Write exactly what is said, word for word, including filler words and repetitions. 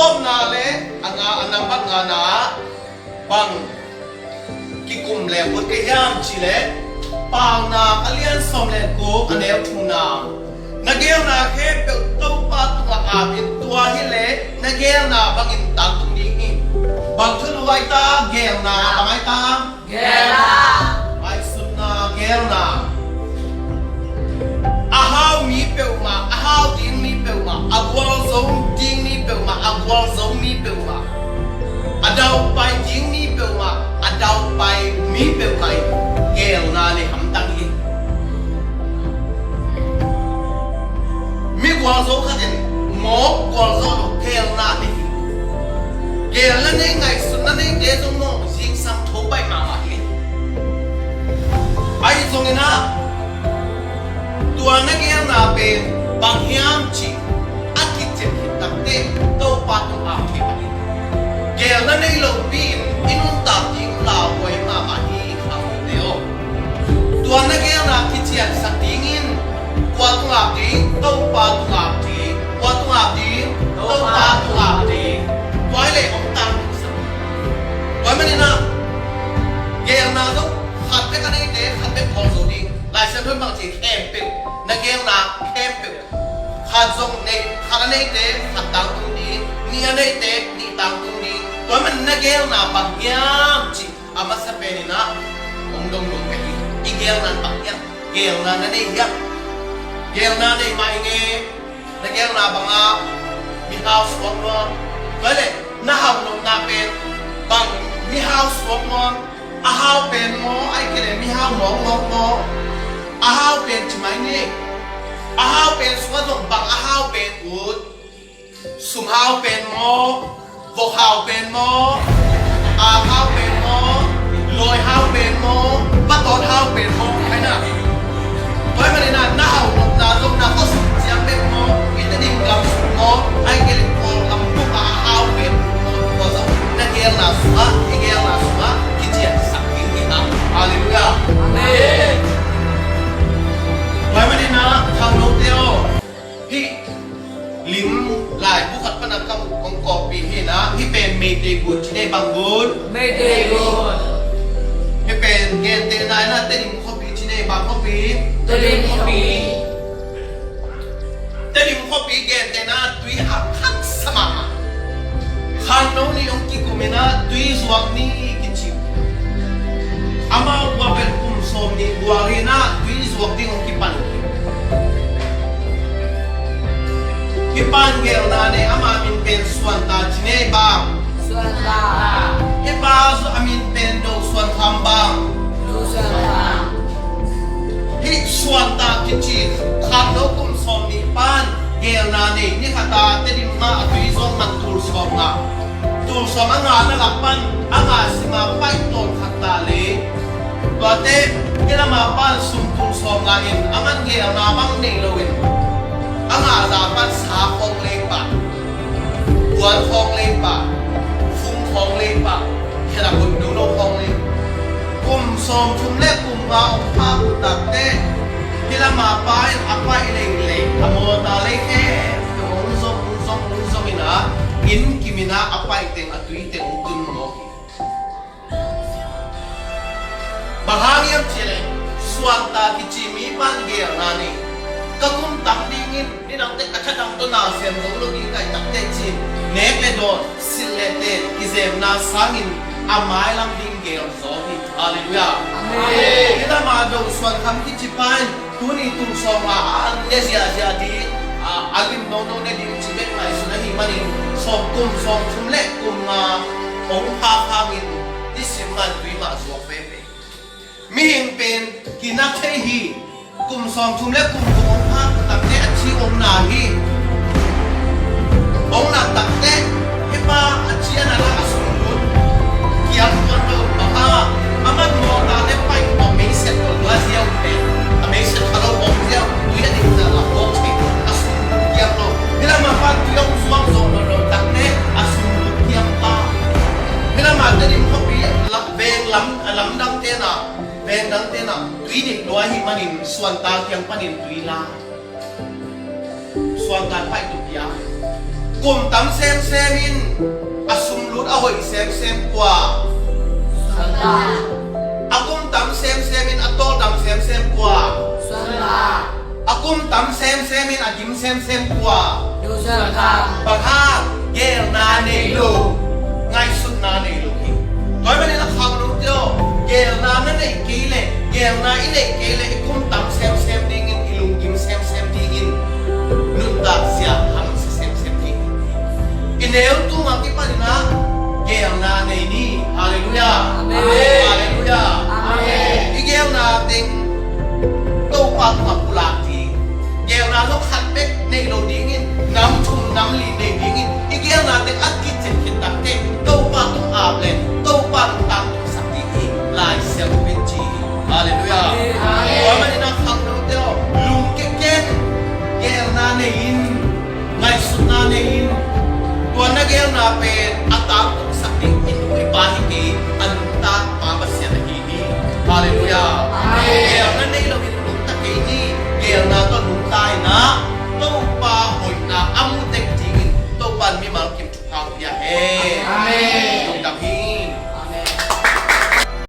Tawpna le a nga, a nambat ngana ah bang kikum leh ut ka hiam cih leh, Paunak a lian sawm le guk a neu thumna, na geelna khempeuh Topa tungah ap in, tua hi leh na geelna bangin tangtung ding hi. Bang thu luai ta, geelna bang ai ta? Geelna. Ngaihsutna, geelna. A hau mi peuhmah, a hau ding mi peuhmah, a gualzo ding mi peuhmah, a gualzo mi peuhmah, a daupai ding mi peuhmah, a daupai mi peuhmah in geelna nei hamtang hi. Mi gualzo khat in mawk gualzo lo, geelna nei hi. Geelna nei, ngaihsutna neite zong maw, zingsang tho baih mahmah hi. Ahi zongin ah, tua na geelna pen bang hiam cih a kician khit takteh Topa tung ap thei pah hi. Geelna nei lopi-in i nuntak ding lauhuai mahmah hi, khangnote aw. Tua na geelna kiciansak dingin kua tung ap ding? Topa tung ap ding. Kua tung ap ding? Topa tung ap ding. Tua hi leh hong tangtung sak. Tua ahih manin ah, geelna zong khat bek a neite khat bek gualzo ding. Lai Siangtho in bang ci? Khempeuh, na geelna khempeuh. Khat zong nei, khat a neite khat tangtung ding, nih a neite nih tangtung ding. Tua ahih manin na geelna bang hiam cih a masa penin ah hong dong nuam ka hi. I geelna bang hiam? Geelna na nei hiam? Geelna nei mah ing e. Na geelna bang ah mihau suak nuam? Tua leh na hau nopna pen bang mihau suak nuam? A hau pen maw, ahih kei leh mihau mawkmawk maw? A hau pen ci mai ni. A hau pen sungah zong bang a hau pen ut? Sum hau pen maw? Vok hau pen maw? Aak hau pen maw? Lawi hau pen maw? Patawt hau pen maw? Hai na. Tua ahih manin ah na hau nopna zong na khuasung ciang bek maw, i Tedim gam sung maw, ahih kei leh Kawlgam bup a hau pen maw, tua zong na geelna sungah, i geelna sungah kiciansak ding hi hang. Halleluiah. Amen. Tua ahih manin ah khangnote aw, hih lim laibu khat pan a ka hong kawkpih hi na, hih pen Meitei gun ci ni, bang gun? Meitei gun. Hih pen gentehna in ah Tedim khuapi ci ni, bang khuapi? Tedim khuapi. Tedim khuapi gentehna tui hak haksa mahmah. Khangno ni hong kikum in ah tui zuak ni kici. Amau guah pen kum sawm nih gual in ah tui zuak ding hong kipan hi. Hih pa in geelna nei, ama min pen Suanta ci ni, bang? Suanta. Hih pa a min pen Do Suan Kham, bang? Do Suan Kham. Hih Suanta kici khangno kum sawm nih pa in geelna nei, ni khat a Tedim ah a tui zuak man tul sawm ngah. Tul sawm a ngahna lak pan a ngah sim a paih tawn khat ta leh, tuate hih lam a pan sum tul sawm ngah in, a man geelna bang nei loin a ngah zah pan sa khawng lei pah, puan khawng lei pah, fung khawng lei pah, khelak hun nono khawng lei. Kum sawmthum le kum nga hong phak uh takteh hih lam a pa in a paih leilei, a mawtaw lei khempeuh hong zom, hong zom, hong zom in ah, inn kim in ah a paih teng, a tui teng hong tun mawk hi. Bang hang hiam cih leh Suanta kici mi pan geelna nei, ka kum tam dingin, nidangte ka tha dang tawh na sem zo lo ding ka hih takteh ci-in nek le dawn, silh le ten kizemna sangin a mailam ding geel zaw hi. Halleluiah. Amen. Hih lam a Do Suan Kham kici pa in tuni tul sawm nga a ne ziahziah ding, a, a lim nono ne ding ci bek ngaihsun ahih manin, sawm kum, sawmthum le kum nga hong phak hangin nisim man tui mah zuak veve. Mihing pen kina thei hi. Kum sawmthum le kum thum hong phak takteh a ci hong na hi. Hong na takteh hih pa a ci a na lak a sunglut kiam tuan lo, bang hang a, a man mawtaw le paih a meiset tuan lo a ziau pen, a meiset kha lo hong ziau, tui a dik na lak hong ci, a sunglut kiam lo. Hih lam a pan tui hong zuak zo lo lo takteh a sunglut kiam ta. Hih lam a Tedim khuapi lak veng lam, a lamdang te na, veng dang te na tui dik lua ahih manin Suanta kiang panin tui la. Suanta paih tu pia. Kum tam semsem in hoih semsem kua? A kum tam semsem in a tawl tam semsem kua? A kum tam semsem in a gim semsem kua? Bang hang? Geelna nei lo, ngaihsutna nei lo hi. Tua ahih manin a khangnote aw, geelna na neih kei leh, geelna i neih kei leh i kum tam semsem dingin, i lunggim semsem dingin, nuntak siang hangsia semsem ding. I neu tung a kipanin ah geelna nei ni. Halleluiah. Amen. Halleluiah. Amen. I geelna teng Topa tungah pulak ding, geelna zong khat bek nei lo dingin, nam thum nam li nei dingin, i geelna teng a kicin khit takteh Topa tung ap leh Topa nuntak tungsak ding hi. Lai Siangtho in ci hi. Halleluiah. Amen. Tua ahih manin a khangnote aw, lungkia ken, geelna nei in, ngaihsutna nei in. Tua na geelna pen a tangtungsak ding i nu i pa hi kei, a nuntak pa Pasian ahi hi. Halleluiah. Amen. Geelna nei loin nungta kei ni. Geelna tawh nungta in ah Topa hoihna a mu tek dingin Topa in mimal kim thupha pia hen.